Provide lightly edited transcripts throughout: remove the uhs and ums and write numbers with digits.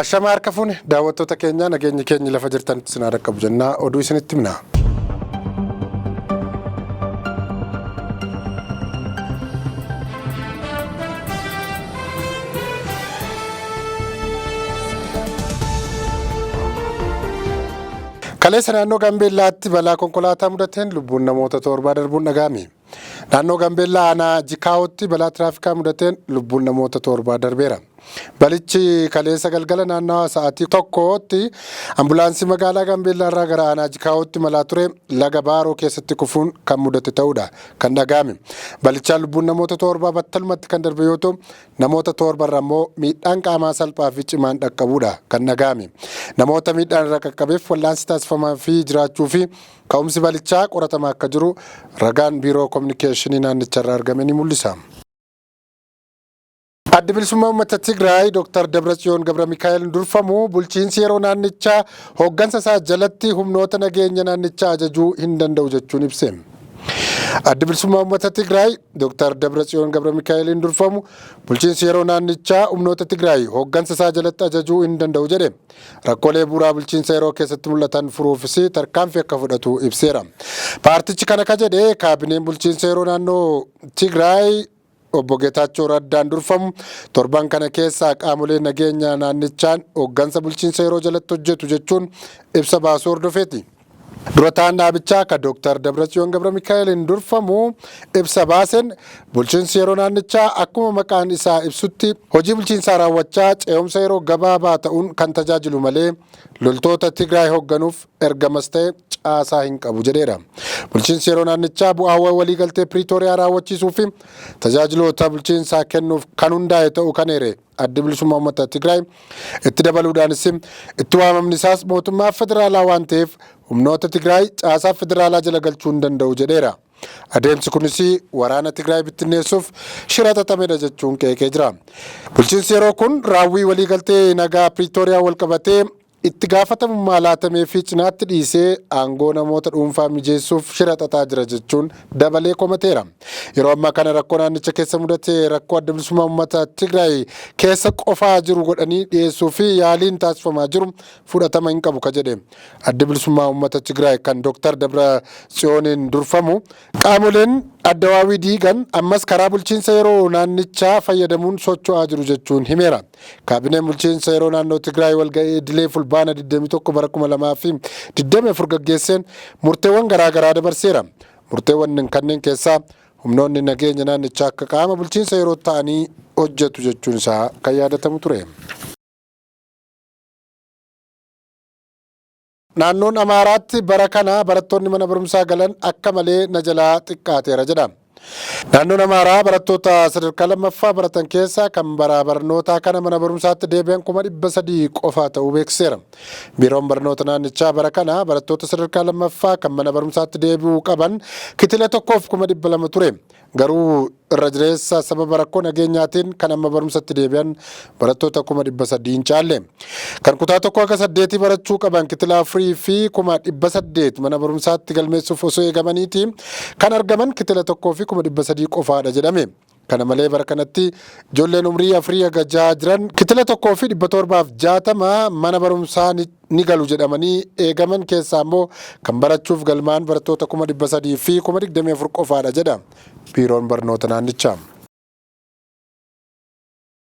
Ashamaa harka fuune daawwattoota keenyaa, nageenyi keenyi lafa jirtanitti isin haa dhaqqabu jennaa oduu isinitti himna. Kaleessa naannoo Gaambeellaatti balaa konkolaataa mudateen lubbuun namoota torbaa darbuun dhaga'ame. Naannoo Gaambeellaa aanaa Jikaawootti balaa tiraafikaa mudateen lubbuun namoota torbaa darbeera. Balichi kaleessa galgala naannawa sa'aatii 1tti ambulaansii magaalaa Gaambeellaa irraa gara aanaa Jikaawootti imalaa ture laga Baaroo keessatti kufuun kan mudate ta'uudha kan dhaga'ame. Balichaan lubbuun namoota torbaa battalumatti kan darbe yoo ta'u, namoota torbarra immoo miidhaan qaamaa salphaa fi cimaan dhaqqabuudha kan dhaga'ame. Namoota miidhaan irra qaqqabeef wal'aansi taasifamaa fi jiraachuu fi ka'umsi balichaa qoratamaa akka jiru ragaan biiroo kominikeeshinii naannicharraa argame ni mul'isa. Addi Bilisummaa Uummata Tigraay Dr. Dabratsiyoon Gabramikaa'el durfamu bulchiinsi yeroo naannichaa hooggansa isaa jalatti humnoota nageenya naannichaa ajajuu hin danda'u jechuun ibse. Addi Bilisummaa Uummata Tigraay Dr. Dabratsiyoon Gabramikaa'eliin durfamu bulchiinsi yeroo naannichaa humnoota Tigraay hooggansa isaa jalatti ajajuu hin danda'u jedhe. Rakkoolee bu'uuraa bulchiinsa yeroo keessatti mul'atan furuufis tarkaanfii akka fudhatu ibseera. Paartichi kana ka jedhe kaabineen bulchiinsa yeroo naannoo Tigraay Obbo Geetaachoo Raddaan durfamu torban kana keessaa qaamolee nageenya naannichaan hooggansa bulchiinsa yeroo jalatti hojjetu jechuun ibsa baasuu hordofeeti. Dura ta'an dhaabichaa akka Dr. Dabratsiyoon Gabramikaa'eliin durfamu ibsa baaseen bulchiinsi yeroo naannichaa akkuma maqaan isaa ibsutti hojii bulchiinsaa raawwachaa ce'umsa yeroo gabaabaa ta'uun kan tajaajilu malee loltoota Tigraay hoogganuuf ergamas ta'e caasaa hin qabu jedheera. Bulchiinsi yeroo naannichaa bu'aawwan waliigaltee Piriitooriyaa raawwachiisuu fi tajaajiloota bulchiinsaa kennuuf kan hundaa'e ta'uu kan eere Addi Bilisummaa Uummata Tigraay itti dabaluudhaanis itti waamamni isaas mootummaa federaalaa waan ta'eef humnoota Tigraay caasaa federaalaa jala galchuu hin danda'u jedheera. Adeemsi kunis waraana Tigraay bittinneessuuf shira xaxamedha jechuun qeeqee jira. Bulchiinsi yeroo kun raawwii waliigaltee nagaa Piriitooriyaa walqabatee itti gaafatamummaa laatamee fi cinaatti dhiisee aangoo namoota dhuunfaa mijeessuuf shira xaxaa jira jechuun dabalee komateera. Yeroo ammaa kana rakkoo naannicha keessa mudate rakkoo Adda Bilisummaa Uummata Tigraay keessa qofaa jiru godhanii dhiyeessuu fi yaaliin taasifamaa jiru fudhatama hin qabu ka jedhe Addi Bilisummaa Uummata Tigraay kan Dr. Dabra Tsiyooniin durfamu, qaamoleen addawaawii diigan ammas karaa bulchiinsa yeroo naannichaa fayyadamuun socho'aa jiru jechuun himeera. Kaabineen bulchiinsa yeroo naannoo Tigraay walga'ii idilee Fulbaana 21 bara 2024 gaggeesseen murteewwan garaa garaa dabarseera. Murteewwan kanneen keessaa humnoonni nageenya naannichaa akka qaama bulchiinsa yeroo ta'anii hojjetu jechuun isaa kan yaadatamu ture. Naannoon Amaaraatti bara kana barattoonni mana barumsaa galan akka malee na jalaa xiqqaateera jedha. Naannoon Amaaraa barattoota sadarkaa lammaffaa baratan keessaa kan bara barnootaa kana mana barumsaatti deebi'an 300,000 qofa ta'uu beeksiseera. Biiroon barnoota naannichaa bara kana barattoota sadarkaa lammaffaa kan mana barumsaatti deebi'uu qaban kitila tokkoof 200,000 ture. Garuu irra jireessa sababa rakkoo nageenyaatiin kan amma barumsatti deebi'an barattoota 300,000 hin caalle. Kan kutaa tokko akka saddeetii barachuu qaban kitila 4,800 mana barumsaatti galmeessuuf osoo eegamaniiti kan argaman kitila 1,300 qofaadha jedhame. Kana malee bara kanatti ijoolleen umrii afurii haga jaha jiran kitila 1,760 mana barumsaa ni galu jedhamanii eegaman keessaa immoo kan barachuuf galmaa'an barattoota 324,000 qofaadha jedha biiroon barnoota naannichaa.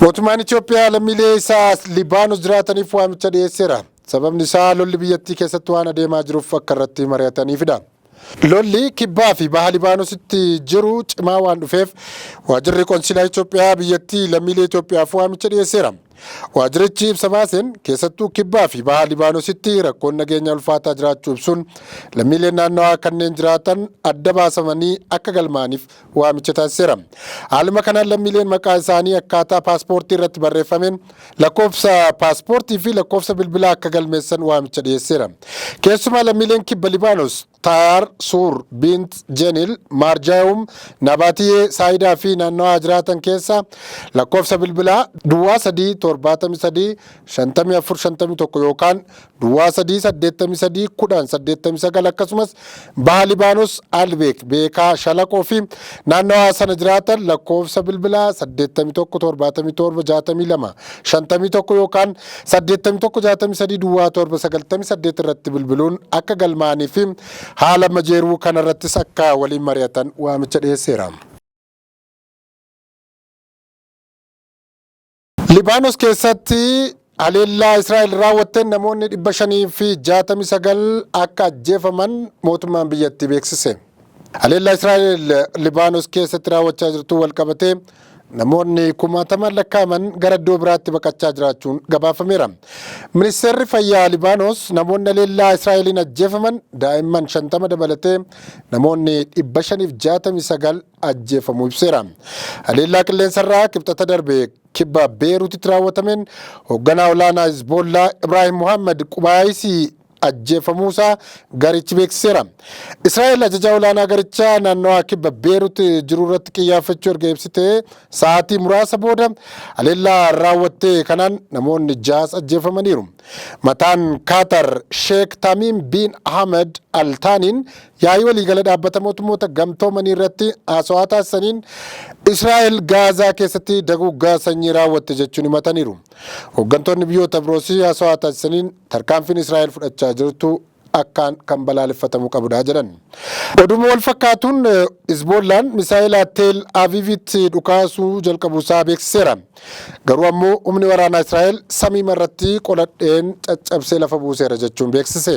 Mootummaan Itoophiyaa lammiilee isaa Libaanos jiraataniif waamicha dhiyeesseera. Sababni isaa lolli biyyattii keessatti waan adeemaa jiruuf akka irratti mari'ataniifidha. Lolli kibbaa fi baha Libaanositti jiru cimaa waan dhufeef waajirri qonsilaa Itoophiyaa biyyattii lammiilee Itoophiyaaf waamicha dhiyeesseera. Waajirichi ibsa baaseen keessattuu kibbaa fi baha Libaanositti rakkoon nageenya ulfaataa jiraachuu ibsuun lammiileen naannawaa kanneen jiraatan adda baasamanii akka galmaa'aniif waamicha taasiseera. Haaluma kanaan lammiileen maqaa isaanii akkaataa paaspoortii irratti barreeffameen lakkoofsa paaspoortii fi lakkoofsa bilbilaa akka galmeessan waamicha dhiyeesseera. Keessumaa lammiileen kibba Libaanos Taayaar, Suur, Biint Jenil, Maarjaayum, Nabaatiyee, Saayidaa fi naannawaa jiraatan keessa lakkoofsa bilbilaa duwwaa 3 73 54 51 yookaan duwwaa 3 83 10 89 akkasumas Baha Libaanos Albeek, Beekaa, Shalaqoo fi naannawaa sana jiraatan lakkoofsa bilbilaa 81 77 62 51 yookaan 81 63 duwwaa 7 98 irratti bilbiluun akka galmaa'anii fi haala majeeruu kanarrattis akka waliin mari'atan waamicha dhiyeesseera. Libaanos keessatti haleellaa Israa'el raawwatteen namoonni 569 akka ajjeefaman mootummaan biyyattii beeksise. Haleellaa Israa'el Libaanos keessatti raawwachaa jirtu walqabatee namoonni kumaatamaan lakkaa'aman gara iddoo biraatti baqachaa jiraachuun gabaafameera. Ministeerri Fayyaa Libaanos namoonni haleellaa Israa'eliin ajjeefaman daa'imman 50 dabalatee namoonni 569 ajjeefamuu ibseera. Haleellaa qilleensarraa Kibxata darbe kibba Beeruutitti raawwatameen hoogganaa olaanaa Hizboollaa Ibraahim Muhammad Qubaayisii ajjeefamuusaa garichi beeksiseera. Israa'el ajajaa olaanaa garichaa naannawaa kibba Beerut jiru irratti qiyyaafachuu erga ibsitee sa'aatii muraasa booda haleellaa raawwattee kanaan namoonni jaas ajjeefamaniiru. Mataan Kaatar Sheek Tamiim bin Ahmed Al Taaniin yaa'ii waliigala dhaabbata mootummoota gamtoomanii irratti haasawaa taasisaniin Israa'el Gaazaa keessatti daguuggaa sanyii raawwatte jechuun himataniiru. Hooggantoonni biyyoota biroos haasawaa taasisaniin tarkaanfiin Israa'el fudhachaa jirtu akkaan kan balaaleffatamuu qabudha jedhan. Oduma wal fakkaatuun Hizboollaan misaa'ila Teel Aviivitti dhukaasuu jalqabuusaa beeksiseera. Garuu ammoo humni waraanaa Israa'el samiima irratti qoladheen caccabsee lafa buuseera jechuun beeksise.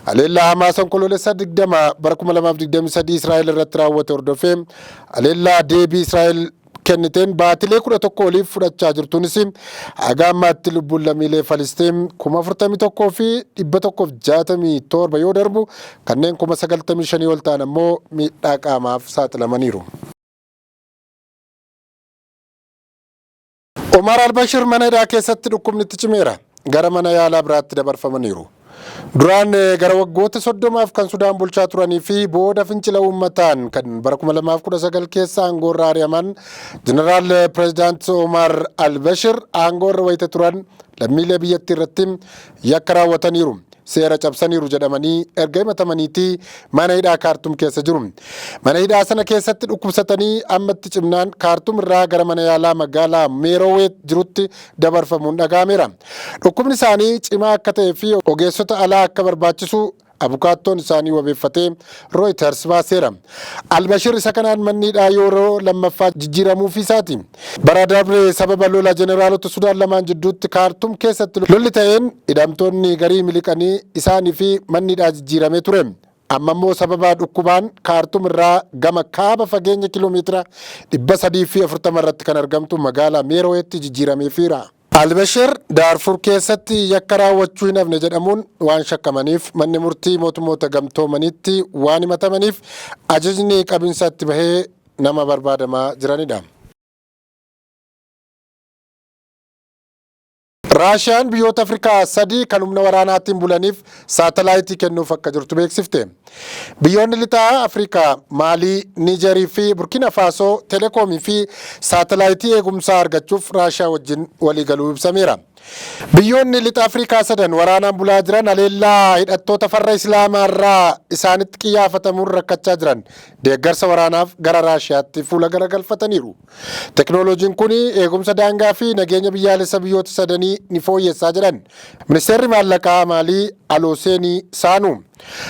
Haleellaa Hamaas Onkoloolessa 20 bara 2023 Israa'el irratti raawwate hordofee haleellaa deebii Israa'el kenniteen baatilee 11 oliif fudhachaa jirtuunis haga ammaatti lubbuun lammiilee Falistiin 41,167 yoo darbu kanneen 95,000 ol ta'an ammoo miidhaa qaamaaf saaxilamaniiru. Omar Albashir mana hidhaa keessatti dhukkubni itti cimeera. Gara mana yaalaa biraatti dabarfamaniiru. Duraan gara waggoota 30f kan Sudaan bulchaa turanii fi booda fincila uummataan kan bara 2019 keessa aangoorra ari'aman Jeneraal Pireezidaant Omar Albashir aangoorra wayita turan lammiilee biyyattii irratti yakka raawwataniiru. Seera cabsaniiru jedhamanii erga himatamaniitii mana hidhaa Kaartum keessa jiru. Mana hidhaa sana keessatti dhukkubsatanii ammatti cimnaan Kaartum irraa gara mana yaalaa magaalaa Meerooweet jirutti dabarfamuun dhaga'ameera. Dhukkubni isaanii cimaa akka ta'ee fi ogeessota alaa akka barbaachisu abukaattoon isaanii wabeeffatee Reuters baaseera. Albashir isa kanaan manni hidhaa yeroo lammaffaa jijjiiramuufii isaati. Bara darbe sababa lola jeneraalota Sudaan lamaan jidduutti Kaartum keessatti lolli ta'een hidhamtoonni garii miliqanii isaanii fi manni hidhaa jijjiiramee ture. Amma immoo sababa dhukkubaan Kaartum irraa gama kaaba fageenya kiiloomeetira 340 irratti kan argamtu magaalaa Meerooweetti jijjiirameefiira. Albashir Daarfur keessatti yakka raawwachuu hin hafne jedhamuun waan shakkamaniif manni murtii mootummoota gamtoomaniitti waan himatamaniif ajajni qabinsa itti bahee nama barbaadamaa jiranidha. Raashiyaan biyyoota Afrikaa sadii kan humna waraanaatiin bulaniif saatalaayitii kennuuf akka jirtu beeksifte. Biyyoonni lixaa Afrikaa Maalii, Niijerii fi Burkina Faasoo telekoomii fi saatalaayitii eegumsaa argachuuf Raashiyaa wajjin waliigaluu ibsameera. Biyyoonni lixa Afrikaa sadan waraanaan bulaa jiran haleellaa hidhattoota farra Islaamaa irraa isaanitti qiyyaafatamuun rakkachaa jiran deeggarsa waraanaaf gara Raashiyaatti fuula garagalfataniiru. Teknooloojiin kun eegumsa daangaa fi nageenya biyyaalessa biyyoota sadanii ni fooyyessaa jedhan. Ministeerri maallaqaa Maalii Alooseenii Saanuu.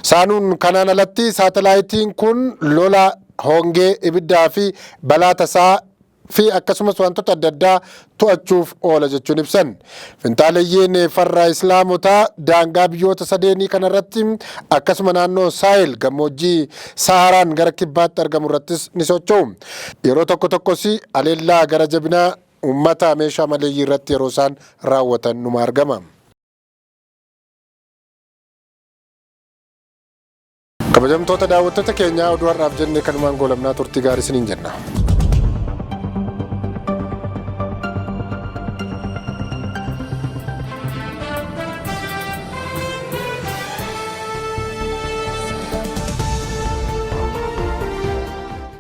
Saanuun kanaan alatti saatalaayitiin kun lola, hongee, ibiddaa fi balaa tasaa fi akkasumas wantoota adda addaa to'achuuf oola jechuun ibsan. Finxaaleyyiin farra Islaamotaa daangaa biyyoota sadeenii kanarratti akkasuma naannoo Saahel gammoojjii Saharaan gara kibbaatti argamu irrattis ni socho'u. Yeroo tokko tokkos haleellaa gara jabinaa uummata meeshaa maleeyyii irratti yeroo isaan raawwatan numa argama. Kabajamtoota daawwattoota keenyaa, oduu har'aaf jenne kanumaan goolabnaa, turtii gaarii isiniin jenna.